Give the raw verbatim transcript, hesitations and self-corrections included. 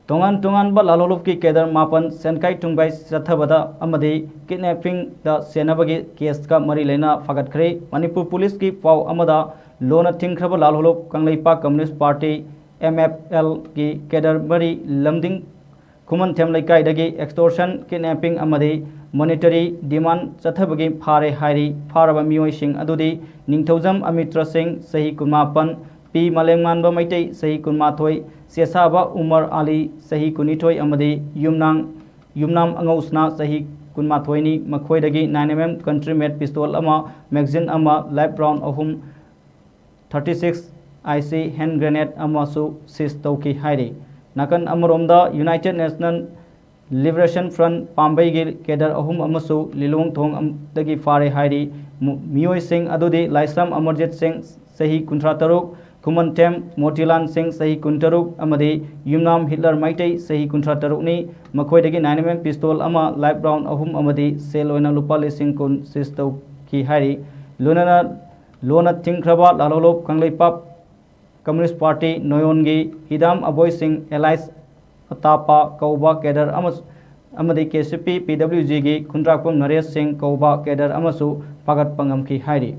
ꯇꯣꯉꯥꯟ ꯇꯣꯉꯥꯟꯕ ꯂꯥꯜꯍꯧꯂꯨꯞꯀꯤ cadre ꯃꯥꯄꯟ ꯁꯦꯟꯈꯥꯏ ꯊꯨꯝꯈꯥꯏ ꯆꯠꯊꯕꯗ ꯑꯃꯗꯤ kidnappingꯗ ꯁꯦꯟꯅꯕꯒꯤ caseꯀ ꯃꯔꯤ ꯂꯩꯅ ꯐꯥꯒꯠꯈ꯭ꯔꯦ꯫ ꯃꯅꯤꯄꯨꯔ ꯄꯨꯂꯤꯁꯀꯤ ꯄꯥꯎ ꯑꯃꯗ, ꯂꯣꯟꯅ ꯊꯤꯡꯈ꯭ꯔꯕ ꯂꯥꯜꯍꯧꯂꯨꯞ ꯀꯪꯂꯩꯄꯥꯛ Communist Party, MFLꯒꯤ cadre ꯃꯔꯤ ꯂꯝꯗꯤꯡ ꯈꯨꯃꯟꯊꯦꯝ ꯂꯩꯀꯥꯏꯗꯒꯤ extortion, kidnapping ꯑꯃꯗꯤ monetary demand ꯆꯠꯊꯕꯒꯤ ꯐꯥꯔꯦ ꯍꯥꯏꯔꯤ꯫ ꯐꯥꯔꯕ ꯃꯤꯑꯣꯏꯁꯤꯡ ꯑꯗꯨꯗꯤ ꯅꯤꯡꯊꯧꯖꯝ ꯑꯃꯤꯇ꯭ꯔ ꯁꯤꯡ, ꯆꯍꯤ ꯀꯨꯟꯃꯥꯄꯟ, ꯄꯤ ꯃꯥꯂꯦꯝꯉꯥꯟꯕ ꯃꯩꯇꯩ, ꯆꯍꯤ ꯀꯨꯟꯃꯥꯊꯣꯏ, ꯆꯦꯁꯥꯕ ꯎꯃꯔ ꯑꯂꯤ, ꯆꯍꯤ ꯀꯨꯟꯅꯤꯊꯣꯏ ꯑꯃꯗꯤ ꯌꯨꯝꯅꯥꯡ, ꯌꯨꯝꯅꯥꯝ ꯑꯉꯧꯁꯅꯥ, ꯆꯍꯤ ꯀꯨꯟꯃꯥꯊꯣꯏꯅꯤ꯫ ꯃꯈꯣꯏꯗꯒꯤ nine MM country made pistol ꯑꯃ, magazine ꯑꯃ, live round ꯑꯍꯨꯝ, thirty six IC hand grenade ꯑꯃꯁꯨ seize ꯇꯧꯈꯤ ꯍꯥꯏꯔꯤ꯫ ꯅꯥꯀꯟ ꯑꯃꯔꯣꯝꯗ United National Liberation Front ꯄꯥꯝꯕꯩꯒꯤ cadre ꯑꯍꯨꯝ ꯑꯃꯁꯨ ꯂꯤꯂꯣꯡ ꯊꯣꯡꯗꯒꯤ ꯐꯥꯔꯦ ꯍꯥꯏꯔꯤ꯫ ꯃꯨ-, ꯃꯤꯑꯣꯏꯁꯤꯡ ꯑꯗꯨꯗꯤ ꯂꯥꯏꯁ꯭ꯔꯝ ꯑꯃꯔꯖꯤꯠ ꯁꯤꯡ, ꯆꯍꯤ ꯀꯨꯟꯊ꯭ꯔꯥ ꯇꯔꯨꯛ, ꯈꯨꯃꯟꯊꯦꯝ ꯃꯣꯇꯤꯂꯥꯜ ꯁꯤꯡ, ꯆꯍꯤ ꯀꯨꯟꯇꯔꯨꯛ, ꯑꯃꯗꯤ ꯌꯨꯝꯅꯥꯝ ꯍꯤꯠꯂꯔ ꯃꯩꯇꯩ, ꯆꯍꯤ ꯀꯨꯟꯊ꯭ꯔꯥ ꯇꯔꯨꯛꯅꯤ꯫ ꯃꯈꯣꯏꯗꯒꯤ nine MM pistol ꯑꯃ, live round ꯑꯍꯨꯝ ꯑꯃꯗꯤ ꯁꯦꯜ ꯑꯣꯏꯅ ꯂꯨꯄꯥ ꯂꯤꯁꯤꯡ ꯀꯨꯟ seize ꯇꯧꯈꯤ ꯍꯥꯏꯔꯤ꯫ ꯂꯣꯏꯅꯅ ꯂꯣꯟꯅ ꯊꯤꯡꯈ꯭ꯔꯕ ꯂꯥꯜꯍꯧꯂꯨꯞ ꯀꯪꯂꯩꯄꯥꯛ Communist Party ꯅꯣꯌꯣꯟꯒꯤ ꯍꯤꯗꯥꯝ ꯑꯕꯣꯏ ꯁꯤꯡ alias ꯑꯇꯥꯄꯥ ꯀꯧꯕ cadre ꯑꯃ-, ꯑꯃꯗꯤ KCP PWGꯒꯤ ꯈꯨꯟꯗ꯭ꯔꯥꯛꯄꯝ ꯅꯔꯦꯁ ꯁꯤꯡ ꯀꯧꯕ cadre ꯑꯃꯁꯨ ꯐꯥꯒꯠꯄ ꯉꯝꯈꯤ ꯍꯥꯏꯔꯤ꯫